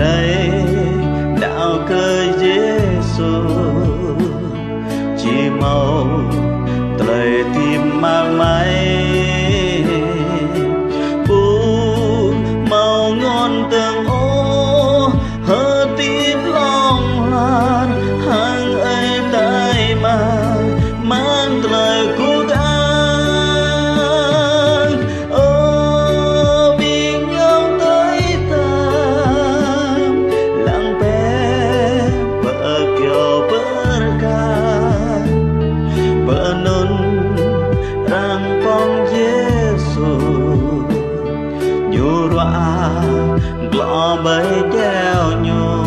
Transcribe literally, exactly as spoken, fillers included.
Lĕ đaŏ kơ Yêsu, či hmâo tơlơi hơdip mơak mai. Ƀu hmâo ngôn dơ̆ng ôh, hơdip hlŏng lar hăng Ơi Adai mơ̆n, mơ̆ng tơlơi gŭ kơang. Ơ ƀing ayŏng adơi tơm, lăng bĕ pơ kơyâo bơrkă, pơanŭn arăng pŏng Yêsu, Ñu ruah glŏ ƀơi djeo Ñu.